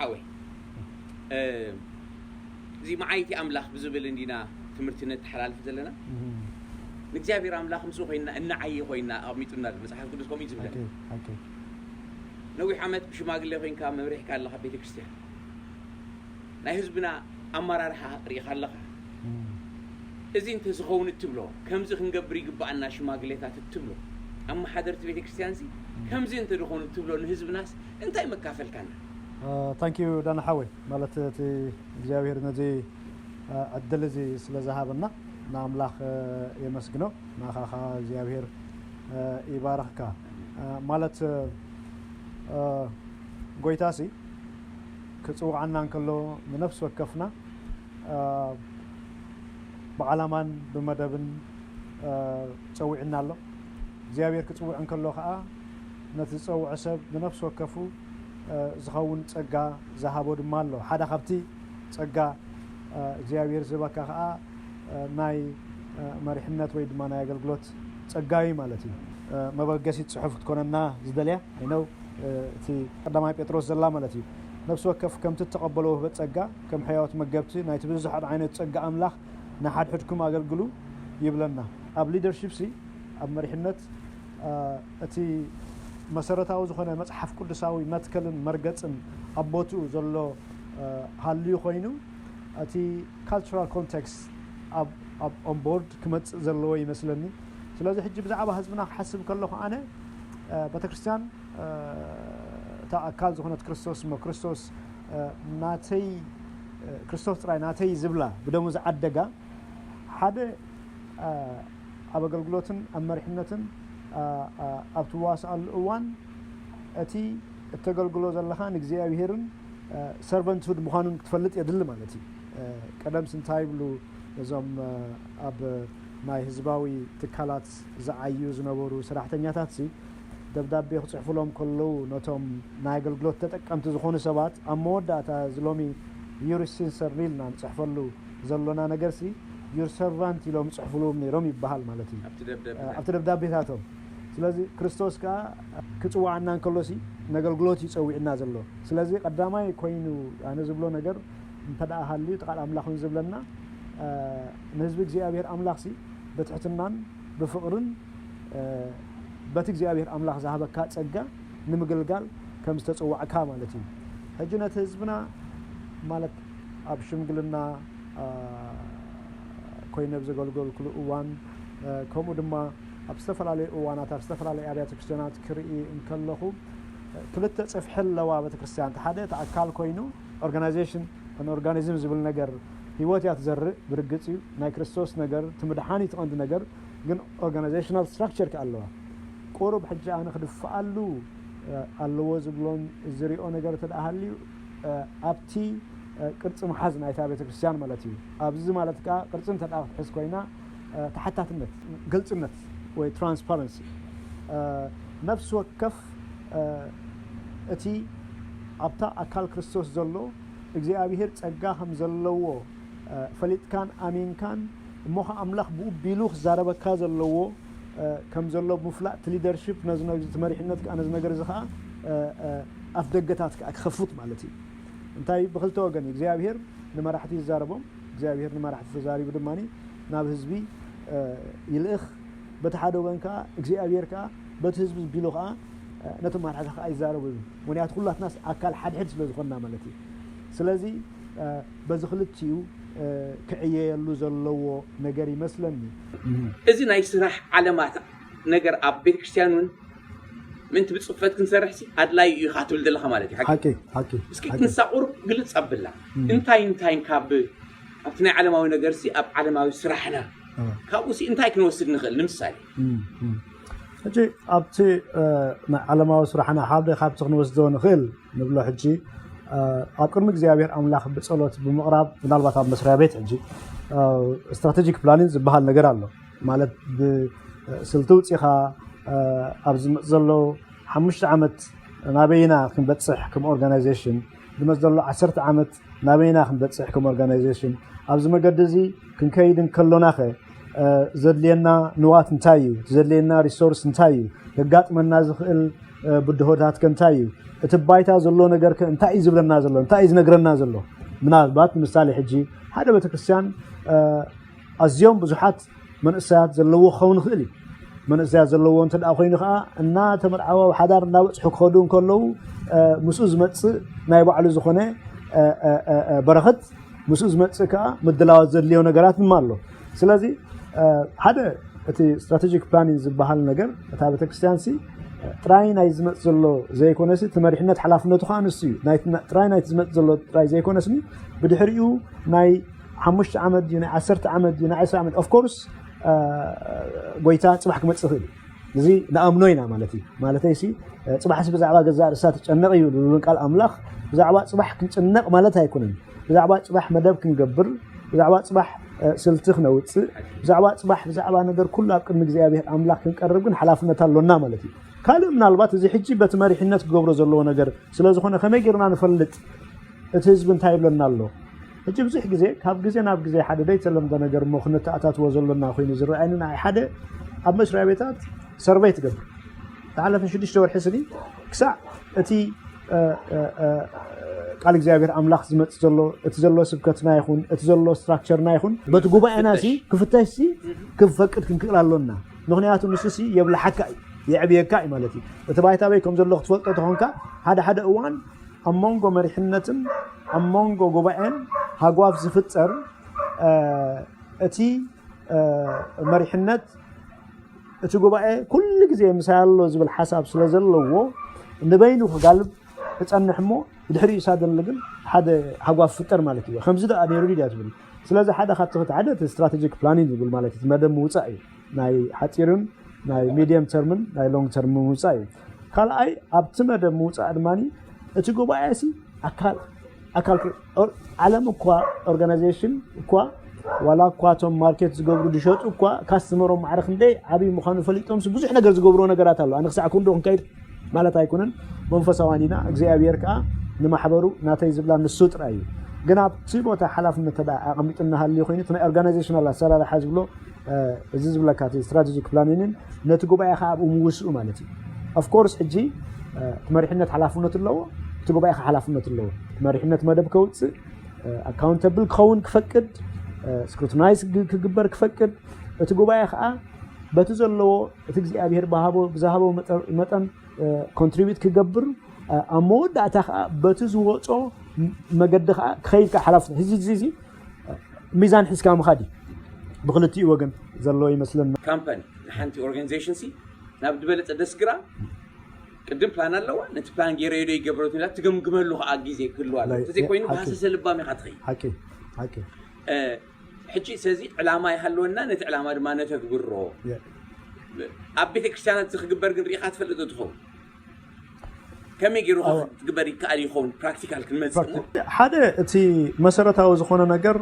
ሓወይ፣ እዚ መዓይቲ ኣምላኽ ብዝብል እንዲና ትምህርቲ ነተሓላልፍ ዘለና። ንእግዚኣብሔር ኣምላኽ ምስኡ ኮይና፣ እናዓየ ኮይና ኣቐሚጡና ኣሎ። መጽሓፍ ቅዱስ ከምኡ እዩ ዝብለና። ነዊሕ ዓመት ብሽማግሌ ኮይንካ መምሪሕካ ኣለኻ ቤተ ክርስቲያን። ናይ ህዝብና ኣመራርሓ ርኢኻ ኣለኻ። እዚ እንተ ዝኸውን እትብሎ፣ ከምዚ ክንገብር ይግብኣና ሽማግሌታት እትብሎ፣ ኣመሓደርቲ ቤተ ክርስቲያን እዚ ከምዚ እንተ ዝኾኑ እትብሎ ንህዝብናስ እንታይ መካፈልካና? ታንኪዩ ዳና ሓወይ። ማለት እቲ እግዚኣብሔር ነዚ ዕድል እዚ ስለ ዝሃበና ንኣምላኽ የመስግኖ። ንኣኻ ኸዓ እግዚኣብሔር ይባርኽካ። ማለት ጎይታሲ ክጽውዓና እንከሎ ንነፍሲ ወከፍና ብዓላማን ብመደብን ጸዊዕና ኣሎ። እግዚኣብሔር ክጽውዕ እንከሎ ኸዓ ነቲ ዝጸውዖ ሰብ ንነፍሲ ወከፉ ዝኸውን ጸጋ ዝሃቦ ድማ ኣሎ። ሓደ ካብቲ ጸጋ እግዚኣብሔር ዝህበካ ኸዓ ናይ መሪሕነት ወይ ድማ ናይ ኣገልግሎት ጸጋ እዩ ማለት እዩ። መበገሲት ጽሑፍ ክትኮነና ዝደልያ ይነው እቲ ቀዳማይ ጴጥሮስ ዘላ ማለት እዩ። ነፍሲ ወከፍ ከምቲ እተቐበሎ ውህበት ጸጋ ከም ሕያዎት መገብቲ ናይቲ ብዙሕ ዓይነት ጸጋ ኣምላኽ ንሓድሕድኩም ኣገልግሉ ይብለና። ኣብ ሊደርሺፕ ሲ ኣብ መሪሕነት እቲ መሰረታዊ ዝኾነ መጽሓፍ ቅዱሳዊ መትከልን መርገጽን ኣብ ቦትኡ ዘሎ ሃልዩ ኮይኑ እቲ ካልቸራል ኮንቴክስት ኣብ ኦንቦርድ ክመጽእ ዘለዎ ይመስለኒ። ስለዚ ሕጂ ብዛዕባ ህዝብና ክሓስብ ከለኹ ኣነ ቤተክርስትያን እታ ኣካል ዝኾነት ክርስቶስ እሞ ክርስቶስ ናተይ ክርስቶስ ጥራይ ናተይ ዝብላ ብደሙ ዝዓደጋ ሓደ ኣብ ኣገልግሎትን ኣብ መሪሕነትን ኣብ ትዋስኣሉ እዋን እቲ እተገልግሎ ዘለኻ ንእግዚኣብሔርን ሰርቨንትሁድ ምዃኑን ክትፈልጥ የድሊ ማለት እዩ። ቀደምሲ እንታይ ይብሉ እዞም ኣብ ናይ ህዝባዊ ትካላት ዝዓዩ ዝነበሩ ሰራሕተኛታት ሲ ደብዳቤ ክጽሕፉሎም ከለዉ ነቶም ናይ ኣገልግሎት ተጠቀምቲ ዝኾኑ ሰባት ኣብ መወዳእታ እዚ ሎሚ ዩሪስ ሲንሰር ኢልና ንጽሕፈሉ ዘሎና ነገርሲ ዩር ሰርቫንት ኢሎም ይጽሕፉልዎም ነይሮም ይበሃል ማለት እዩ ኣብቲ ደብዳቤታቶም። ስለዚ ክርስቶስ ከዓ ክጽውዓና እንከሎሲ ነገልግሎት እዩ ጸዊዕና ዘሎ። ስለዚ ቀዳማይ ኮይኑ ኣነ ዝብሎ ነገር እንተ ደኣ ሃልዩ እቲ ቃል ኣምላኽ እውን ዝብለና ንህዝቢ እግዚኣብሔር ኣምላኽሲ ብትሕትናን ብፍቕርን በቲ እግዚኣብሔር ኣምላኽ ዝሃበካ ጸጋ ንምግልጋል ከም ዝተጸዋዕካ ማለት እዩ። ሕጂ ነቲ ህዝብና ማለት ኣብ ሽምግልና ኮይነ ኣብ ዘገልገልኩሉ እዋን ከምኡ ድማ ኣብ ዝተፈላለዩ እዋናት ኣብ ዝተፈላለዩ ኣብያተ ክርስትያናት ክርኢ እንከለኹ ክልተ ጽፍሒ ኣለዋ ቤተክርስትያን። እቲ ሓደ እቲ ኣካል ኮይኑ ኦርጋናይዜሽን ኦርጋኒዝም ዝብል ነገር ህይወት እያ ትዘርእ። ብርግጽ እዩ ናይ ክርስቶስ ነገር እቲ ምድሓን እዩ እቲ ቀንዲ ነገር፣ ግን ኦርጋናይዜሽናል ስትራክቸር ከ ኣለዋ። ቁሩብ ሕጂ ኣነ ክድፍኣሉ ኣለዎ ዝብሎን ዝሪኦ ነገር እንተ ደኣ ሃልዩ ኣብቲ ቅርጺ ምሓዝ ናይታ ቤተክርስትያን ማለት እዩ። ኣብዚ ማለት ከኣ ቅርጺ እንተ ደኣ ክትሕዝ ኮይና ተሓታትነት፣ ግልጽነት ወይ ትራንስፓረንሲ ነፍሲ ወከፍ እቲ ኣብታ ኣካል ክርስቶስ ዘሎ እግዚኣብሔር ጸጋ ከም ዘለዎ ፈሊጥካን ኣሚንካን እሞ ኸዓ ኣምላኽ ብኡ ቢሉ ክዛረበካ ዘለዎ ከም ዘሎ ብምፍላጥ እቲ ሊደርሽፕ ነዚ ነገር እቲ መሪሕነት ከዓ ነዚ ነገር እዚ ከዓ ኣፍ ደገታት ከዓ ክኸፍት ማለት እዩ። እንታይ ብክልተ ወገን እዩ እግዚኣብሔር ንመራሕቲ ይዛረቦም እግዚኣብሔር ንመራሕቲ ተዛሪቡ ድማ ናብ ህዝቢ ይልእኽ። በቲ ሓደ ወገን ከዓ እግዚኣብሔር ከዓ በቲ ህዝቢ ቢሉ ከዓ ነቶም መራሕቲ ከዓ ይዛረቡ እዩ። ምክንያቱ ኩላትናስ ኣካል ሓድሕድ ስለ ዝኾንና ማለት እዩ። ስለዚ በዚ ክልቲኡ ክዕየየሉ ዘለዎ ነገር ይመስለኒ። እዚ ናይ ስራሕ ዓለማት ነገር ኣብ ቤተክርስትያን እውን ምእንቲ ብፅፈት ክንሰርሕ ሲ ኣድላዩ እዩ ኢኻ ትብል ዘለኻ ማለት እዩ። ሓቂ? ሓቂ ሓቂ እስኪ ሓቂ ክንሳ ቁሩብ ግልፅ ኣብላ እም። እንታይ እንታይ ካብ ኣብቲ ናይ ዓለማዊ ነገር ሲ ኣብ ዓለማዊ ስራሕና እ። ካብኡ ሲ እንታይ ክንወስድ ንኽእል ንምሳሌ እም፣ እም። ሕጂ ኣብቲ እ፣ ናይ ዓለማዊ ስራሕና ሓደ ካብቲ ክንወስዶ ንኽእል ንብሎ ሕጂ እ፣ ኣብ ቅድሚ እግዚኣብሔር ኣምላኽ ብጸሎት ብምቕራብ ምናልባት ኣብ መስሪያ ቤት ሕጂ እ፣ ስትራቴጂክ ፕላኒንግ ዝበሃል ነገር ኣሎ። ማለት ብስልቲ ውፂኻ ኣብ ዝመፅ ዘሎ ሓሙሽተ ዓመት ናበይና ክንበፅሕ ከም ኦርጋናይዜሽን ዝመፅ ዘሎ ዓሰርተ ዓመት ናበይና ክንበፅሕ ከም ኦርጋናይዜሽን ኣብዚ መገዲ እዚ ክንከይድ እንከሎና ኸ ዘድልየና ንዋት እንታይ እዩ ዘድልየና ሪሶርስ እንታይ እዩ ዘጋጥመና ዝኽእል ብድሆታት ከ እንታይ እዩ? እቲ ባይታ ዘሎ ነገር ከ እንታይ እዩ ዝብለና ዘሎ? እንታይ እዩ ዝነግረና ዘሎ? ምናልባት ንምሳሌ ሕጂ ሓደ ቤተክርስትያን ኣዝዮም ብዙሓት መንእሰያት ዘለዎ ክኸውን ይኽእል እዩ። መንእሰያት ዘለዎ እንተ ደኣ ኮይኑ ከዓ እናተመርዓወ ኣብ ሓዳር እናበፅሑ ክኸዱ እንከለዉ ምስኡ ዝመፅእ ናይ ባዕሉ ዝኾነ በረኸት ምስኡ ዝመፅእ ከዓ ምድላዋት ዘድልዮ ነገራት ድማ ኣሎ። ስለዚ ሓደ እቲ ስትራቴጂክ ፕላኒንግ ዝበሃል ነገር እታ ቤተክርስትያን ሲ ጥራይ ናይ ዝመፅ ዘሎ ዘይኮነሲ እቲ መሪሕነት ሓላፍነቱ ከዓ ንሱ እዩ። ጥራይ ናይቲ ዝመፅ ዘሎ ጥራይ ዘይኮነስኒ ብድሕሪኡ ናይ ሓሙሽተ ዓመት ድዩ ናይ ዓሰርተ ዓመት ድዩ ናይ ዕስራ ዓመት ኦፍኮርስ ጎይታ ፅባሕ ክመፅእ ይኽእል እዩ። እዚ ንኣምኖ ኢና ማለት እዩ። ማለተይ ሲ ፅባሕሲ ብዛዕባ ገዛእ ርእሳ ትጨነቕ እዩ ዝብል ቃል ኣምላኽ ብዛዕባ ፅባሕ ክንጭነቕ ማለት ኣይኮነን። ብዛዕባ ፅባሕ መደብ ክንገብር፣ ብዛዕባ ፅባሕ ስልቲ ክነውፅእ፣ ብዛዕባ ፅባሕ ብዛዕባ ነገር ኩሉ ኣብ ቅድሚ እግዚኣብሔር ኣምላኽ ክንቀርብ ግን ሓላፍነት ኣሎና ማለት እዩ። ካልእ ምናልባት እዚ ሕጂ በቲ መሪሕነት ክገብሮ ዘለዎ ነገር ስለ ዝኾነ ከመይ ጌርና ንፈልጥ እቲ ህዝቢ እንታይ ይብለና ኣሎ? ሕጂ ብዙሕ ግዜ ካብ ግዜ ናብ ግዜ ሓደ ዘይተለምደ ነገር እሞ ክንተኣታትዎ ዘሎና ኮይኑ ዝረኣየኒ ንዓይ ሓደ ኣብ መስሪያ ቤታት ሰርቨይ ትገብር ዝሓለፈ ሽዱሽተ ወርሒ ስኒ ክሳዕ እቲ ቃል እግዚኣብሔር ኣምላኽ ዝመፅ ዘሎ እቲ ዘሎ ስብከትና ይኹን እቲ ዘሎ ስትራክቸርና ይኹን በቲ ጉባኤና ሲ ክፍተሽ ሲ ክንፈቅድ ክንክእል ኣሎና። ምክንያቱ ንሱ ሲ የብልሓካ እዩ የዕብየካ እዩ ማለት እዩ። እቲ ባይታ በይ ከም ዘሎ ክትፈልጦ ተኾንካ ሓደ ሓደ እዋን ኣብ መንጎ መሪሕነትን ኣብ መንጎ ጉባኤን ሃጓፍ ዝፍጠር እቲ መሪሕነት እቲ ጉባኤ ኩሉ ግዜ ምሳይ ኣሎ ዝብል ሓሳብ ስለ ዘለዎ ንበይኑ ክጋልብ ክፀንሕ እሞ ብድሕሪኡ ሳደሊ ግን ሓደ ሃጓፍ ፍጠር ማለት እዩ። ከምዚ ደኣ ነይሩ ድያ ትብል። ስለዚ ሓደ ካብቲ ሓደ እቲ ስትራቴጂክ ፕላኒንግ ዝብል ማለት እቲ መደብ ምውፃእ እዩ። ናይ ሓፂርን ናይ ሚድየም ተርምን ናይ ሎንግ ተርም ምውፃእ እዩ። ካልኣይ ኣብቲ መደብ ምውፃእ ድማ እቲ ጉባኤ ሲ ኣካል ኣካል ዓለም እኳ ኦርጋናይዜሽን እኳ ዋላ እኳ እቶም ማርኬት ዝገብሩ ዝሸጡ እኳ ካስትመሮም ማዕረ ክንደይ ዓብዪ ምዃኑ ፈሊጦም ብዙሕ ነገር ዝገብርዎ ነገራት ኣሎ። ኣነ ክሳዕ ክንዶ ክንከይድ ማለት ኣይኮነን። መንፈሳውያን ኢና። እግዚኣብሔር ከዓ ንማሕበሩ ናተይ ዝብላ ንሱ ጥራይ እዩ። ግን ኣብቲ ቦታ ሓላፍነት ተዳ ኣቐሚጡ እናሃልዮ ኮይኑ እቲ ናይ ኦርጋናይዜሽናል ኣሰራርሓ ዝብሎ እዚ ዝብለካ እቲ ስትራቴጂክ ፕላኒንን ነቲ ጉባኤ ከዓ ኣብኡ ምውስኡ ማለት እዩ። ኦፍኮርስ ሕጂ እቲ መሪሕነት ሓላፍነት ኣለዎ፣ እቲ ጉባኤ ከዓ ሓላፍነት ኣለዎ። እቲ መሪሕነት መደብ ከውፅእ ኣካውንተብል ክኸውን ክፈቅድ ስክሩትናይዝ ክግበር ክፈቅድ እቲ ጉባኤ ከዓ በቲ ዘለዎ እቲ እግዚኣብሔር ብሃቦ ብዝሃቦ መጠን ኮንትሪቢዩት ክገብር ኣብ መወዳእታ ከዓ በቲ ዝወፆ መገዲ ከዓ ክኸይድ ከዓ ሓላፍነት እዚ እዚ ሚዛን ሒዝካ ምኻድ እዩ። ብክልቲኡ ወገን ዘሎ ይመስለና። ካምፓኒ ንሓንቲ ኦርጋኒዜሽን ሲ ናብ ዝበለፀ ደስግራ ቅድም ፕላን ኣለዋ። ነቲ ፕላን ገይረዮ ዶ ይገብሮ ትብላ ትገምግመሉ ከዓ ግዜ ክህልዋ ኣሎ። ተዘይኮይኑ ብሃሰሰ ልባም ኢካ ትኸይድ። ሓቂ ሓቂ። ሕጂ ስለዚ ዕላማ ይሃለወና፣ ነቲ ዕላማ ድማ ነተግብሮ። ኣብ ቤተክርስትያናት እዚ ክግበር ግን ርኢኻ ትፈልጥ ዶ ትኸውን? ከመይ ገይሩ ትግበር ይከኣል ይኸውን? ፕራክቲካል ክንመፅእ እሞ ሓደ እቲ መሰረታዊ ዝኾነ ነገር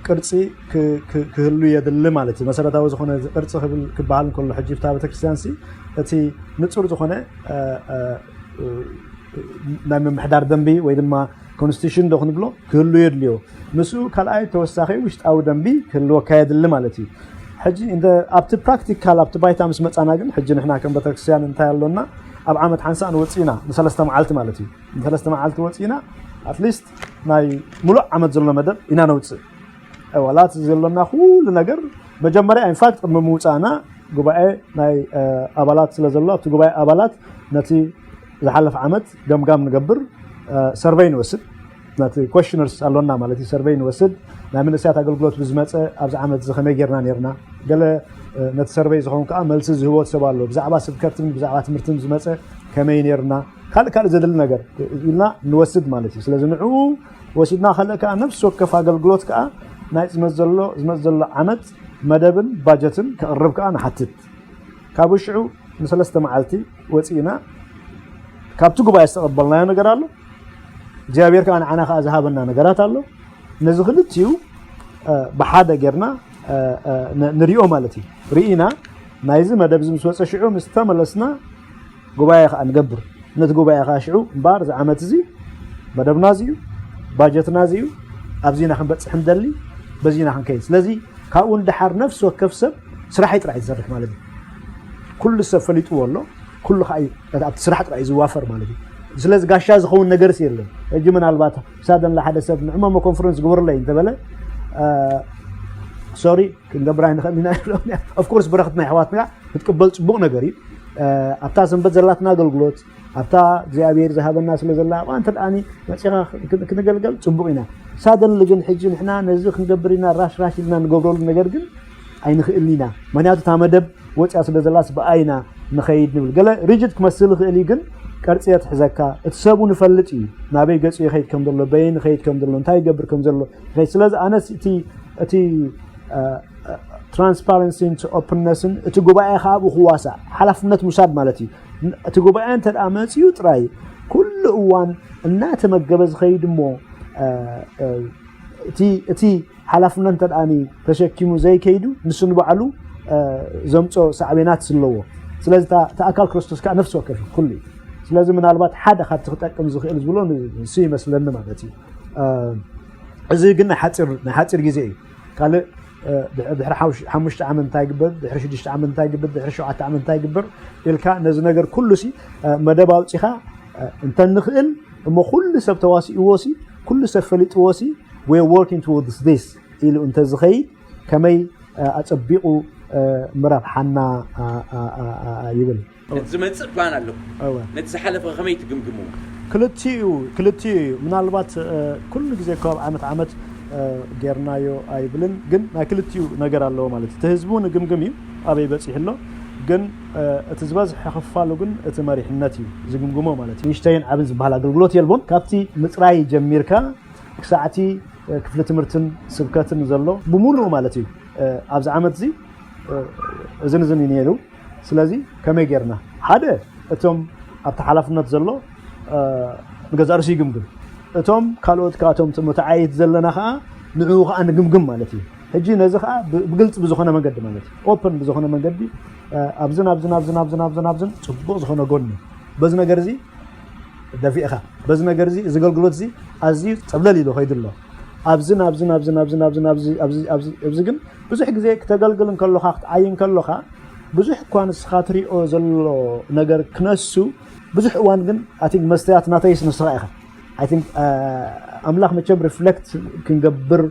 ቅርፂ ክህሉ የድሊ ማለት እዩ። መሰረታዊ ዝኾነ ቅርፂ ክብል ክበሃል እንከሎ ሕጂ ብታ ቤተክርስትያን ሲ እቲ ንፁር ዝኾነ ናይ ምምሕዳር ደንቢ ወይ ድማ ኮንስቲቱሽን ዶ ክንብሎ ክህሉ የድልዮ። ምስኡ ካልኣይ ተወሳኺ ውሽጣዊ ደንቢ ክህልወካ የድሊ ማለት እዩ። ሕጂ እንደ ኣብቲ ፕራክቲካል ኣብቲ ባይታ ምስ መፃና ግን ሕጂ ንሕና ከም ቤተክርስትያን እንታይ ኣሎና ኣብ ዓመት ሓንሳእ ንወፅእ ኢና ንሰለስተ መዓልቲ ማለት እዩ። ንሰለስተ መዓልቲ ወፅእ ኢና ኣትሊስት ናይ ሙሉእ ዓመት ዘሎ መደብ ኢና ነውፅእ። ዋላ እቲ ዘሎና ኩሉ ነገር መጀመርያ ኢንፋክት ቅድሚ ምውፃእና ጉባኤ ናይ ኣባላት ስለ ዘሎ ኣብቲ ጉባኤ ኣባላት ነቲ ዝሓለፈ ዓመት ገምጋም ንገብር ሰርቨይ ንወስድ ነቲ ኮሽነርስ ኣሎና ማለት እዩ ሰርቨይ ንወስድ ናይ መንእሰያት ኣገልግሎት ብዝመፀ ኣብዚ ዓመት እዚ ከመይ ጌርና ኔርና ገለ ነቲ ሰርቨይ ዝኸውን ከዓ መልሲ ዝህቦ ሰብ ኣሎ ብዛዕባ ስብከትን ብዛዕባ ትምህርትን ዝመፀ ከመይ ኔርና ካልእ ካልእ ዘድሊ ነገር ኢልና ንወስድ ማለት እዩ ስለዚ ንዕኡ ወሲድና ካልእ ከዓ ነፍሲ ወከፍ ኣገልግሎት ከዓ ናይ ዝመፅ ዘሎ ዝመፅ ዘሎ ዓመት መደብን ባጀትን ከቕርብ ከዓ ንሓትት ካብኡ ሽዑ ንሰለስተ መዓልቲ ወፂእና ካብቲ ጉባኤ ዝተቐበልናዮ ነገር ኣሎ እግዚኣብሔር ከዓ ንዓና ከዓ ዝሃበና ነገራት ኣሎ ነዚ ክልትዩ ብሓደ ጌርና ንሪኦ ማለት እዩ ርኢና ናይዚ መደብ እዚ ምስ ወፀ ሽዑ ምስ ተመለስና ጉባኤ ከዓ ንገብር ነቲ ጉባኤ ከዓ ሽዑ እምበኣር እዚ ዓመት እዚ መደብና እዚ እዩ ባጀትና እዚ እዩ ኣብዚና ክንበፅሕ ንደሊ በዚና ክንከይድ ስለዚ ካብኡ ንደሓር ነፍሲ ወከፍ ሰብ ስራሐይ ጥራሕ ዝሰርሕ ማለት እዩ ኩሉ ሰብ ፈሊጥዎ ኣሎ ኩሉ ከዓ እዩ ኣብቲ ስራሕ ጥራይ እዩ ዝዋፈር ማለት እዩ። ስለዚ ጋሻ ዝኸውን ነገርስ የለን። ሕጂ ምናልባት ሳደን ሓደ ሰብ ንዕመሞ ኮንፈረንስ ግበሩለይ እንተበለ ሶሪ ክንገብር ኣይንኽእል ኢና። ኦፍኮርስ በረክትና ኣሕዋትና ክትቅበል ፅቡቅ ነገር እዩ። ኣብታ ሰንበት ዘላትና ኣገልግሎት ኣብታ እግዚኣብሔር ዝሃበና ስለ ዘላ ኣብኣ እንተ ደኣኒ መፂኻ ክንገልገል ፅቡቅ ኢና። ሳደንሊ ግን ሕጂ ንሕና ነዚ ክንገብር ኢና ራሽ ራሽ ኢልና ንገብረሉ ነገር ግን ኣይንኽእልን ኢና። ምክንያቱ እታ መደብ ወፅያ ስለ ዘላስ ብኣ ኢና ንኸይድ ንብል። ገለ ሪጅድ ክመስል ይኽእል እዩ፣ ግን ቅርፂ የትሕዘካ። እቲ ሰቡ ንፈልጥ እዩ ናበይ ገፁ ይኸይድ ከም ዘሎ፣ በየን ይኸይድ ከም ዘሎ፣ እንታይ ይገብር ከም ዘሎ ይኸይድ። ስለዚ ኣነስ እቲ እቲ ትራንስፓረንሲን ኦፕንነስን እቲ ጉባኤ ከዓ ኣብኡ ክዋሳእ ሓላፍነት ምውሳድ ማለት እዩ። እቲ ጉባኤ እንተ ደኣ መፅዩ ጥራይ ኩሉ እዋን እናተመገበ ዝኸይድ እሞ እቲ ሓላፍነት እንተ ደኣ ተሸኪሙ ዘይከይዱ ንሱ ንባዕሉ ዘምፆ ሳዕቤናት ስለዎ። ስለዚ እቲ ኣካል ክርስቶስ ከዓ ነፍሲ ወከፍ ኩሉ እዩ። ስለዚ ምናልባት ሓደ ካብቲ ክጠቅም ዝኽእል ዝብሎ ንሱ ይመስለኒ ማለት እዩ። እዚ ግን ናይ ሓፂር ግዜ እዩ። ካልእ ድሕሪ ሓሙሽተ ዓመት እንታይ ግበር፣ ድሕሪ ሽዱሽተ ዓመት እንታይ ግበር፣ ድሕሪ ሸውዓተ ዓመት እንታይ ግበር ኢልካ ነዚ ነገር ኩሉ ሲ መደብ ኣውፂኻ እንተንኽእል እሞ ኩሉ ሰብ ተዋሲእዎ ሲ ኩሉ ሰብ ፈሊጥዎ ሲ we're working towards this ኢሉ እንተዝኸይድ ከመይ ኣፀቢቑ ምረብሓና ይብል። ዝመፅእ ፕላን ኣለኩም። ነቲ ዝሓለፈ ከመይ ትግምግምዎ? ክልቲኡ ክልቲኡ እዩ። ምናልባት ኩሉ ግዜ ካብ ዓመት ዓመት ጌርናዮ ኣይብልን፣ ግን ናይ ክልቲኡ ነገር ኣለዎ ማለት እዩ። እቲ ህዝቡ ንግምግም እዩ ኣበይ በፂሑ ኣሎ፣ ግን እቲ ዝበዝሐ ክፋሉ ግን እቲ መሪሕነት እዩ ዝግምግሞ ማለት እዩ። ንእሽተይን ዓብን ዝበሃል ኣገልግሎት የልቦን። ካብቲ ምፅራይ ጀሚርካ ክሳዕቲ ክፍሊ ትምህርትን ስብከትን ዘሎ ብምሉኡ ማለት እዩ ኣብዚ ዓመት እዚ እዝን እዝን እዩ ነይሩ። ስለዚ ከመይ ጌርና ሓደ እቶም ኣብቲ ሓላፍነት ዘሎ ንገዛእ ርእሱ ይግምግም፣ እቶም ካልኦት ካቶም መተዓየይቲ ዘለና ከዓ ንዕኡ ከዓ ንግምግም ማለት እዩ። ሕጂ ነዚ ከዓ ብግልፂ ብዝኾነ መንገዲ ማለት እዩ ኦፕን ብዝኾነ መንገዲ ኣብዝን ኣብዝን ኣብዝን ኣብዝን ኣብዝን ኣብዝን ፅቡቅ ዝኾነ ጎኒ በዚ ነገር እዚ ደፊእኻ በዚ ነገር እዚ እዚ ኣገልግሎት እዚ ኣዝዩ ፀብለል ኢሉ ከይዱ ኣሎ። ኣብዝን ኣብዝን ኣብዝን ኣብዝን ኣብዝን ኣብዚ ኣብዚ ኣብዚ ኣብዚ ግን ብዙሕ ግዜ ክተገልግል እንከሎኻ ክትዓይ እንከሎኻ ብዙሕ እኳ ንስኻ ትሪኦ ዘሎ ነገር ክነሱ ብዙሕ እዋን ግን ኣይ ቲንክ መስተያት ናተይስ ንስኻ ኢኻ። ኣይ ቲንክ ኣምላኽ መቸም ሪፍሌክት ክንገብር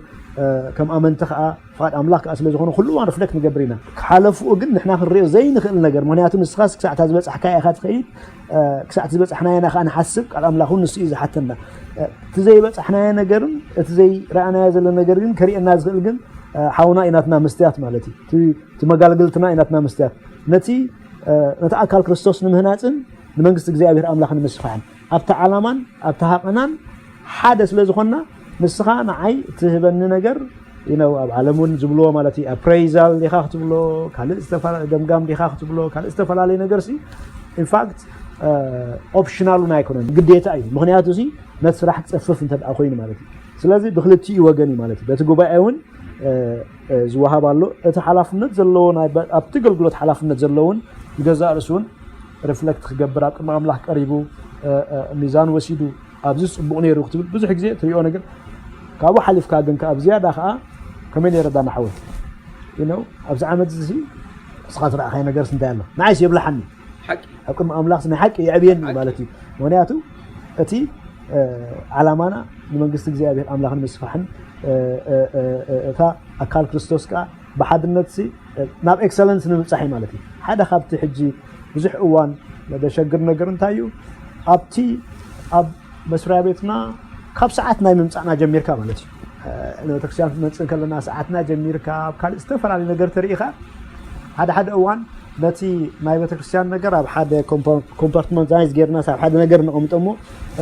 ከም ኣመንቲ ከዓ ፍቓድ ኣምላኽ ከዓ ስለ ዝኾነ ኩሉ እዋን ሪፍሌክት ንገብር ኢና። ክሓለፍኡ ግን ንሕና ክንሪኦ ዘይንኽእል ነገር ምክንያቱ ንስኻስ ክሳዕ እታ ዝበፃሕካ ኢኻ ትኸይድ ክሳዕ እቲ ዝበፃሕናዮ ኢና ከዓ ንሓስብ ቃል ኣምላኽ እውን ንሱ እዩ ዝሓተና። እቲ ዘይበፃሕናዮ ነገርን እቲ ዘይረኣናዮ ዘሎ ነገር ግን ከሪእና ዝኽእል ግን ሓውና እዩ ናትና መስትያት ማለት እዩ። እቲ መጋልግልትና እዩ ናትና መስትያት ነቲ ነቲ ኣካል ክርስቶስ ንምህናፅን ንመንግስቲ እግዚኣብሔር ኣምላኽ ንምስፋሕን ኣብቲ ዓላማን ኣብቲ ሃቐናን ሓደ ስለ ዝኾንና ንስኻ ንዓይ ትህበኒ ነገር you know ኣብ ዓለም እውን ዝብልዎ ማለት እዩ appraisal ዲኻ ክትብሎ ካልእ ዝተፈላለ ገምጋም ዲኻ ክትብሎ ካልእ ዝተፈላለየ ነገር ሲ ኢንፋክት ኦፕሽናል እውን ኣይኮነን ግዴታ እዩ። ምክንያቱ ሲ ነቲ ስራሕ ክፀፍፍ እንተ ደኣ ኮይኑ ማለት እዩ። ስለዚ ብክልቲኡ ወገን እዩ ማለት እዩ። በቲ ጉባኤ እውን ዝወሃብ ኣሎ። እቲ ሓላፍነት ዘለዎ ኣብቲ ኣገልግሎት ሓላፍነት ዘለውን ንገዛእ ርእሱ እውን ሪፍለክት ክገብር ኣብ ቅድሚ ኣምላኽ ቀሪቡ ሚዛን ወሲዱ ኣብዚ ፅቡቕ ነይሩ ክትብል ብዙሕ ግዜ ትሪኦ ነገር ካብኡ ሓሊፍካ ግን ከዓ ብዝያዳ ከዓ ከመይ ነይረ ዳና ሓወይ you know ኣብዚ ዓመት እዚ ንስኻ ዝረኣኻዮ ነገርስ እንታይ ኣሎ ንዓይስ የብልሓኒ ኣብ ቅድሚ ኣምላኽ ናይ ሓቂ የዕብየኒ ማለት እዩ። ምክንያቱ እቲ ዓላማና ንመንግስቲ እግዚኣብሔር ኣምላኽ ንምስፋሕን እታ ኣካል ክርስቶስ ከዓ ብሓድነት ናብ ኤክሰለንስ ንምብፃሕ እዩ ማለት እዩ። ሓደ ካብቲ ሕጂ ብዙሕ እዋን ዘሸግር ነገር እንታይ እዩ ኣብቲ ኣብ መስሪያ ቤትና ካብ ሰዓት ናይ ምምፃእና ጀሚርካ ማለት እዩ ንቤተክርስትያን ክንመፅእ ከለና ሰዓትና ጀሚርካ ኣብ ካልእ ዝተፈላለዩ ነገር ተሪኢኻ ሓደ ሓደ እዋን ነቲ ናይ ቤተክርስትያን ነገር ኣብ ሓደ ኮምፓርትመንታይዝ ጌርና ኣብ ሓደ ነገር ነቐምጦ እሞ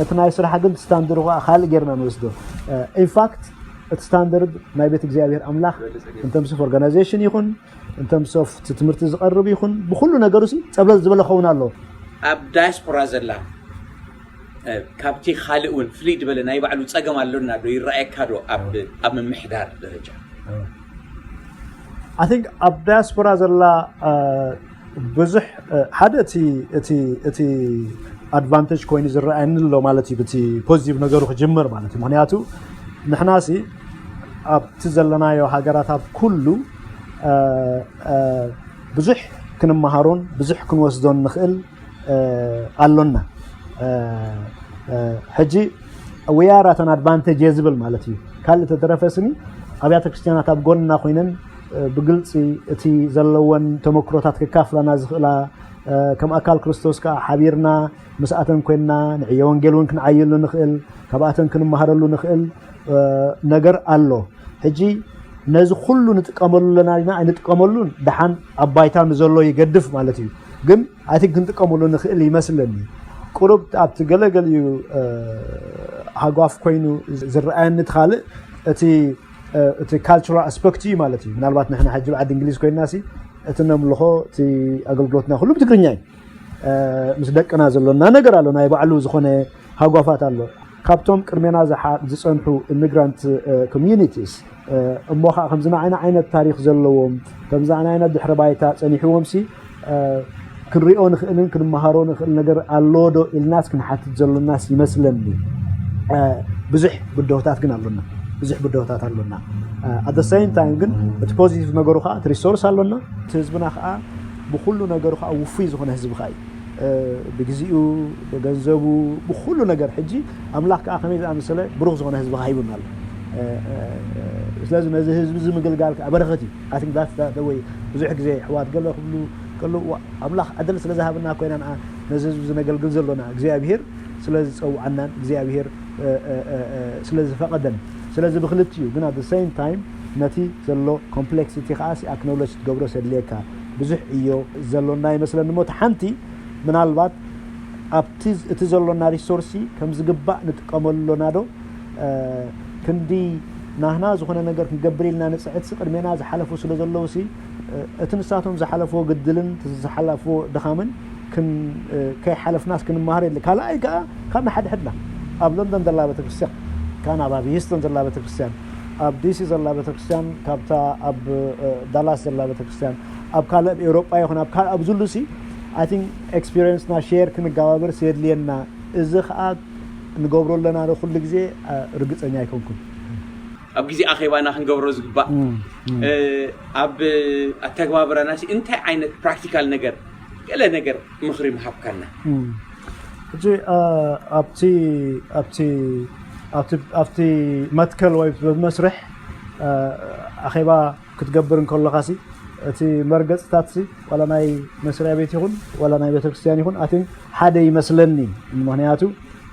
እቲ ናይ ስራሕ ግን ስታንድሩ ከዓ ካልእ ጌርና ንወስዶ ኢንፋክት እቲ ስታንደርድ ናይ ቤት እግዚኣብሔር ኣምላኽ እንተምስ ኦርጋናይዜሽን ይኹን እንተምስ ትምህርቲ ዝቐርብ ይኹን ብኩሉ ነገሩ ሲ ፀብለል ዝበለ ኸውን ኣለዎ። ኣብ ዳያስፖራ ዘላ ካብቲ ካልእ እውን ፍልይ ዝበለ ናይ ባዕሉ ፀገም ኣሎና ዶ ይረኣየካ ዶ ኣብ ምምሕዳር ደረጃ? I think ኣብ ዳያስፖራ ዘላ ብዙሕ ሓደ እቲ ኣድቫንቴጅ ኮይኑ ዝረኣየኒ ኣሎ ማለት እዩ ብቲ ፖዚቲቭ ነገሩ ክጅምር ማለት እዩ። ምክንያቱ ንሕና ሲ ኣብቲ ዘለናዮ ሃገራት ኣብ ኩሉ ብዙሕ ክንመሃሮን ብዙሕ ክንወስዶን ንኽእል ኣሎና። ሕጂ we are at an advantage እየ ዝብል ማለት እዩ። ካልእ ተተረፈ ስኒ ኣብያተ ክርስቲያናት ኣብ ጎንና ኮይነን ብግልፂ እቲ ዘለወን ተመክሮታት ክካፍላና ዝኽእላ፣ ከም ኣካል ክርስቶስ ከዓ ሓቢርና ምስኣተን ኮይንና ንዕዮ ወንጌል እውን ክንዓይሉ ንኽእል፣ ካብኣተን ክንመሃረሉ ንኽእል ነገር ኣሎ። ሕጂ ነዚ ኩሉ ንጥቀመሉ ኣለና ዲና ኣይንጥቀመሉን፣ ደሓን ኣብ ባይታ ንዘሎ ይገድፍ ማለት እዩ። ግን ኣቲ ክንጥቀመሉ ንኽእል ይመስለኒ። ቁሩብ ኣብቲ ገለገሊኡ ሃጓፍ ኮይኑ ዝረኣየኒ እቲ ካልእ እቲ እቲ ካልቸራል ኣስፐክት እዩ ማለት እዩ። ምናልባት ንሕና ሕጂ ብዓዲ እንግሊዝ ኮይንና ሲ እቲ ነምልኾ እቲ ኣገልግሎትና ኩሉ ብትግርኛ እዩ። ምስ ደቅና ዘሎና ነገር ኣሎ፣ ናይ ባዕሉ ዝኾነ ሃጓፋት ኣሎ። ካብቶም ቅድሜና ዝሓ- ዝጸንሑ ኢሚግራንት ኮሚዩኒቲስ እሞ ከዓ ከምዚ ንዓይና ዓይነት ታሪኽ ዘለዎም ከምዚ ንዓይና ዓይነት ድሕረ ባይታ ጸኒሕዎም ሲ ክንሪኦ ንኽእልን ክንመሃሮ ንኽእል ነገር ኣሎ ዶ ኢልናስ ክንሓትት ዘሎናስ ይመስለኒ። ብዙሕ ብድሆታት ግን ኣሎና፣ ብዙሕ ብድሆታት ኣሎና። ኣት ሰይም ታይም ግን እቲ ፖዚቲቭ ነገሩ ከዓ እቲ ሪሶርስ ኣሎና። እቲ ህዝብና ከዓ ብኩሉ ነገሩ ከዓ ውፉይ ዝኾነ ህዝቢ ከዓ እዩ። ብግዚኡ፣ ብገንዘቡ፣ ብኩሉ ነገር ሕጂ ኣምላኽ ከዓ ከመይ ዝኣመሰለ ብሩኽ ዝኾነ ህዝቢ ከዓ ሂቡና ኣሎ። ስለዚ ነዚ ህዝቢ እዚ ምግልጋል ከዓ በረኸት እዩ። ኣይ ቲንክ ዳትስ ወይ ብዙሕ ግዜ ኣሕዋት ገለ ክብሉ ከለዉ ኣምላኽ ዕድል ስለ ዝሃበና ኮይና ነዚ ህዝቢ እዚ ነገልግል ዘሎና እግዚኣብሄር ስለ ዝፀውዓናን እግዚኣብሄር ስለ ዝፈቐደን። ስለዚ ብክልቲኡ ግን ኣት ሰይም ታይም ነቲ ዘሎ ኮምፕሌክሲቲ ከዓ ኣክኖሎጅ ክትገብሮ ዘድልየካ ብዙሕ እዮ ዘሎና ይመስለኒ። እሞ እቲ ሓንቲ ምናልባት ኣብቲ እቲ ዘሎና ሪሶርሲ ከም ዝግባእ ንጥቀመሉ ኣሎና ዶ? ክንዲ ናህና ዝኾነ ነገር ክንገብር ኢልና ንፅዕትሲ ቅድሜና ዝሓለፉ ስለ ዘለውሲ እቲ ንሳቶም ዝሓለፍዎ ግድልን ዝሓለፍዎ ድኻምን ከይሓለፍናስ ክንመሃር የለ። ካልኣይ ከዓ ካብ ንሓድሕድና ኣብ ሎንደን ዘላ ቤተክርስትያን፣ ካብ ኣብ ሂስቶን ዘላ ቤተክርስትያን፣ ኣብ ዲሲ ዘላ ቤተክርስትያን፣ ካብታ ኣብ ዳላስ ዘላ ቤተክርስትያን፣ ኣብ ካልእ ኣብ ኤውሮጳ ይኹን ኣብ ካልእ ኣብ ዝሉሲ ኣይ ቲንክ ኤክስፒሪየንስና ሼር ክንገባበር የድልየና። እዚ ከዓ ንገብሮ ኣለና ዶ ኩሉ ግዜ ርግፀኛ ኣይኮንኩን። ኣብ ግዜ ኣኼባና ክንገብሮ ዝግባእ ኣብ ኣተግባብራና እንታይ ዓይነት ፕራክቲካል ነገር ገለ ነገር ምኽሪ ምሃብካና። ሕጂ ኣብቲ ኣብቲ ኣብቲ መትከል ወይ መስርሕ ኣኼባ ክትገብር እንከለኻ ሲ እቲ መርገፅታት ሲ ዋላ ናይ መስሪያ ቤት ይኹን ዋላ ናይ ቤተክርስትያን ይኹን ኣትን ሓደ ይመስለኒ። ምክንያቱ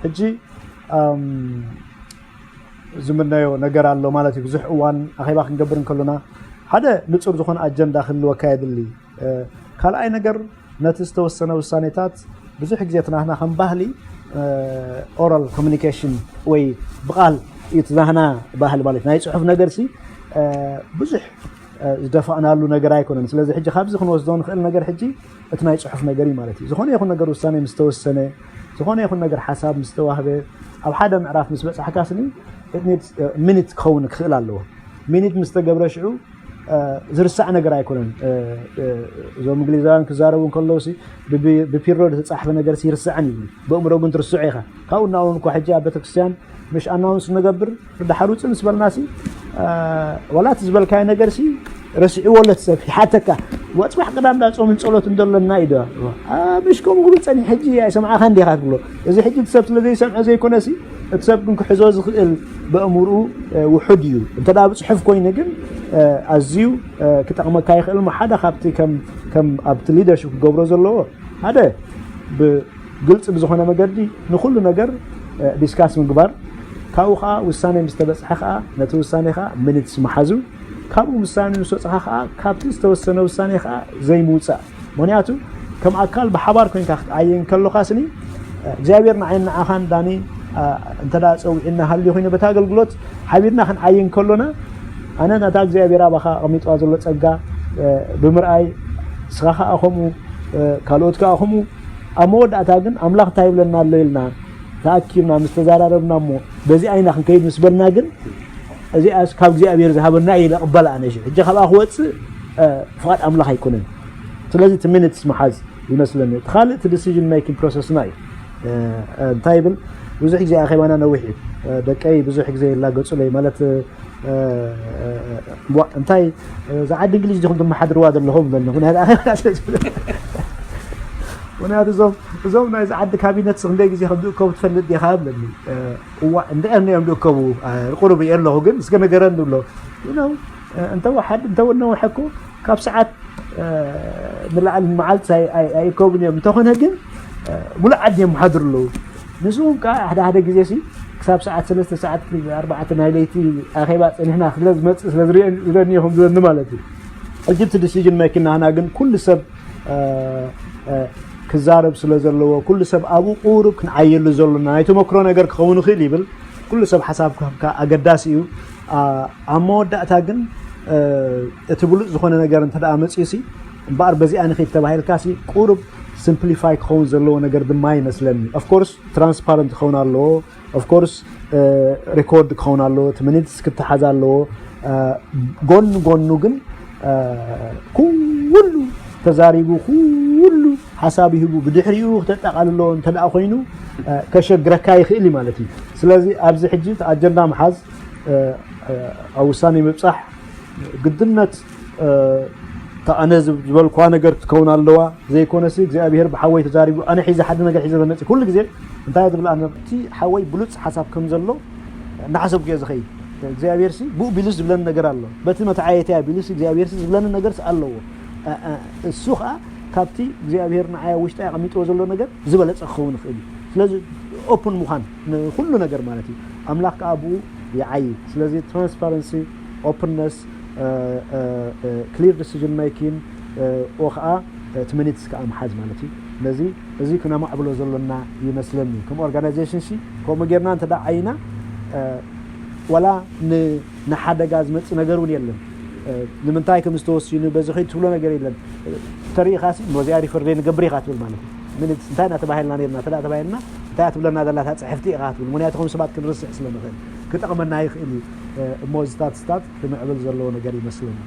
ሕጂ ዝምነዮ ነገር ኣሎ ማለት እዩ። ብዙሕ እዋን ኣኼባ ክንገብር እንከሎና ሓደ ንፁር ዝኾነ ኣጀንዳ ክህልወካ የድሊ። ካልኣይ ነገር ነቲ ዝተወሰነ ውሳኔታት ብዙሕ ግዜ ትናህና ከም ባህሊ ኦራል ኮሚኒኬሽን ወይ ብቃል እዩ ትናህና ባህል ማለት ናይ ፅሑፍ ነገር ሲ ብዙሕ ዝደፋእናሉ ነገር ኣይኮነን። ስለዚ ሕጂ ካብዚ ክንወስዶ ንኽእል ነገር ሕጂ እቲ ናይ ፅሑፍ ነገር እዩ ማለት እዩ። ዝኾነ ይኹን ነገር ውሳኔ ምስ ተወሰነ፣ ዝኾነ ይኹን ነገር ሓሳብ ምስ ተዋህበ፣ ኣብ ሓደ ምዕራፍ ምስ በፃሕካ ስኒ ሚኒት ክኸውን ክኽእል ኣለዎ። ሚኒት ምስ ተገብረ ሽዑ ዝርሳዕ ነገር ኣይኮነን። እዞም እንግሊዛውያን ክዛረቡ እንከለውሲ ብፒሮ ዝተፃሕፈ ነገር ይርሳዕን ይብሉ። ብእምሮ ግን ትርስዖ ኢኻ። ካብኡ እናውን እኳ ሕጂ ኣብ ቤተክርስትያን ምሽ ኣናውንስ ንገብር ድሓር ውፅእ ምስ በልናሲ ዋላ እቲ ዝበልካዮ ነገርሲ ረሲዕዎ ኣሎ እቲ ሰብ ይሓተካ። ወፅባሕ ቅዳም ዳ ፆምን ፀሎትን ደሎና እዩ ዶ? ምሽ ከምኡ ክብል ፀኒሕ ሕጂ ኣይሰምዓኻን ዲኻ ትብሎ። እዚ ሕጂ እቲ ሰብ ስለ ዘይሰምዖ ዘይኮነሲ እቲ ሰብ ግን ክሕዞ ዝኽእል በእምርኡ ውሑድ እዩ። እንተ ደኣ ብፅሑፍ ኮይኑ ግን ኣዝዩ ክጠቕመካ ይኽእል። እሞ ሓደ ካብቲ ከም ኣብቲ ሊደርሽፕ ክገብሮ ዘለዎ ሓደ ብግልፂ ብዝኾነ መገዲ ንኹሉ ነገር ዲስካስ ምግባር፣ ካብኡ ከዓ ውሳኔ ምስ ተበፅሐ ከዓ ነቲ ውሳኔ ከዓ ሚኒትስ ምሓዙ፣ ካብኡ ውሳኔ ምስ ወፅኻ ከዓ ካብቲ ዝተወሰነ ውሳኔ ከዓ ዘይምውፃእ። ምክንያቱ ከም ኣካል ብሓባር ኮይንካ ክትዓይን ከሎካ ስኒ እግዚኣብሔር ንዓይን ንዓኻን ዳኒ እንተ ደኣ ፀዊዕና ሃልዩ ኮይኑ በቲ ኣገልግሎት ሓቢርና ክንዓይን ከሎና ኣነ ነታ እግዚኣብሔር ኣባኻ ኣቐሚጥዋ ዘሎ ፀጋ ብምርኣይ ንስኻ ከዓ ከምኡ ካልኦት ከዓ ከምኡ ኣብ መወዳእታ ግን ኣምላኽ እንታይ ይብለና ኣሎ ኢልና ተኣኪብና ምስ ተዘራረብና እሞ በዚኣ ኢና ክንከይድ ምስ በልና ግን እዚኣስ ካብ እግዚኣብሔር ዝሃበና ኢለ እቕበላ ኣነ ሕጂ ካብኣ ክወፅእ ፍቓድ ኣምላኽ ኣይኮነን። ስለዚ እቲ ሚኒትስ ምሓዝ ይመስለኒ እቲ ካልእ እቲ ዲሲዥን ሜኪንግ ፕሮሰስና እዩ። እንታይ ይብል ብዙሕ ግዜ ኣኼባና ነዊሕ እዩ። ደቀይ ብዙሕ ግዜ ይላገፁለይ ማለት እንታይ እዛ ዓዲ እንግሊዝ ዲኹም ትመሓድርዋ ዘለኹም ይብለኒ። ምክንያቱ ኣኼባና ስለ ዝብለ ምክንያቱ እዞም እዞም ናይዚ ዓዲ ካቢነት ክንደይ ግዜ ከም ዝእከቡ ትፈልጥ ዲኻ ብለኒ። እዋ እንድዕም እዮም ዝእከቡ። ቁሩብ እየ ኣለኹ ግን እስከ ንገረኒ ብሎ እንተወሓድ እንተወነውሐ እኮ ካብ ሰዓት ንላዕሊ መዓልቲ ኣይእከቡን እዮም። እንተኾነ ግን ሙሉእ ዓዲ እዮም ሓድሩ ኣለዉ። ንስዎም ከዓ ሓደ ሓደ ግዜ ሲ ክሳብ ሰዓት ሰለስተ ሰዓት ኣርባዕተ ናይ ለይቲ ኣኼባ ፀኒሕና ስለ ዝመፅእ ስለ ዝረኒ ከም ዝለኒ ማለት እዩ። ሕጂ እቲ ዲሲዥን መኪና ህና ግን ኩሉ ሰብ ክዛረብ ስለ ዘለዎ ኩሉ ሰብ ኣብኡ ቁሩብ ክንዓየሉ ዘሎና ናይ ተመክሮ ነገር ክኸውን ይኽእል ይብል። ኩሉ ሰብ ሓሳብ ክህብካ ኣገዳሲ እዩ። ኣብ መወዳእታ ግን እቲ ብሉፅ ዝኾነ ነገር እንተ ደኣ መፅዩ ሲ እምበኣር በዚኣ ንኺድ ተባሂልካ ሲ ቁሩብ ሲምፕሊፋይ ክኸውን ዘለዎ ነገር ድማ ይመስለኒ። ኦፍኮርስ ትራንስፓረንት ክኸውን ኣለዎ። ኦፍኮርስ ሪኮርድ ክኸውን ኣለዎ። እቲ ሚኒትስ ክተሓዝ ኣለዎ። ጎን ጎኑ ግን ኩሉ ተዛሪቡ ኩሉ ሓሳብ ይህቡ ብድሕሪኡ ክተጠቓልሎ እንተ ደኣ ኮይኑ ከሸግረካ ይኽእል እዩ ማለት እዩ። ስለዚ ኣብዚ ሕጂ እቲ ኣጀንዳ ምሓዝ ኣብ ውሳኔ ምብፃሕ ግድነት እታ ኣነ ዝበልኳ ነገር ክትከውን ኣለዋ። ዘይኮነሲ እግዚኣብሔር ብሓወይ ተዛሪቡ ኣነ ሒዘ ሓደ ነገር ሒዘ ዘመፅእ ኩሉ ግዜ እንታይ ትብል ኣነ እቲ ሓወይ ብሉፅ ሓሳብ ከም ዘሎ እናሓሰብኩ እየ ዝኸይድ። እግዚኣብሔር ሲ ብኡ ቢሉስ ዝብለኒ ነገር ኣሎ። በቲ መተዓየትያ ቢሉስ እግዚኣብሔር ሲ ዝብለኒ ነገር ኣለዎ። እሱ ከዓ ካብቲ እግዚኣብሔር ንዓይ ውሽጢ ኣቐሚጥዎ ዘሎ ነገር ዝበለፀ ክኸውን ይኽእል እዩ። ስለዚ ኦፕን ምዃን ንኩሉ ነገር ማለት እዩ። ኣምላኽ ከዓ ብኡ ይዓይ። ስለዚ ትራንስፓረንሲ፣ ኦፕንነስ፣ ክሊር ዲሲዥን ሜኪን ኦ ከዓ እቲ ሚኒትስ ከዓ ምሓዝ ማለት እዩ። ስለዚ እዚ ክነማዕብሎ ዘሎና ይመስለኒ። ከም ኦርጋናይዜሽን ሲ ከምኡ ጌርና እንተ ዓይና ዋላ ንሓደጋ ዝመፅእ ነገር እውን የለን። ንምንታይ ከም ዝተወሲኑ በዚ ከይድ ትብሎ ነገር የለን። ተሪኢኻ ሲ ሞዚኣ ሪፈር ዘይንገብር ኢኻ ትብል ማለት እዩ። ምንት እንታይ ኢና ተባሂልና ነርና ተዳ ተባሂልና እንታይ ትብለና ዘላ እታ ፅሕፍቲ ኢኻ ትብል። ምክንያቱ ከም ሰባት ክንርስዕ ስለ ንኽእል ክጠቕመና ይኽእል እዩ። እሞ እዚ ስታት ስታት ክምዕብል ዘለዎ ነገር ይመስለኒ።